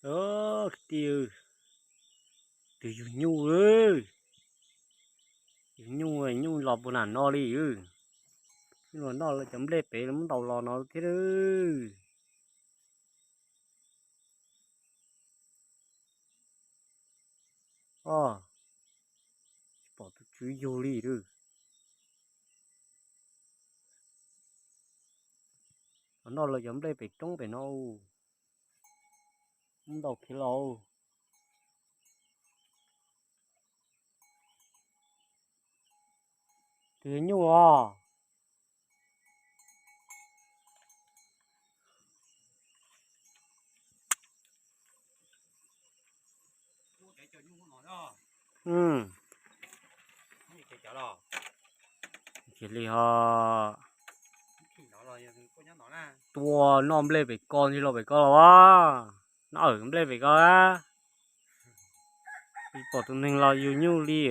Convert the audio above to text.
Kwv tij, twb yug nyuj, yug nyuj, nyuj los puag nram no li. Nyuj los noj lawv cov nplej pem muab ntaus los no thiab. Os, tsis pom tus tswv yug li. Los noj lawv cov nplej pem roob pem no. Muab ntaus khiav los. Twb yug nyuj os. Cia li ho tua noj nplej pem ko ntsis los pem ko los as. Noj nplej pem ko a. Tsis pom tus neeg los yug nyuj li.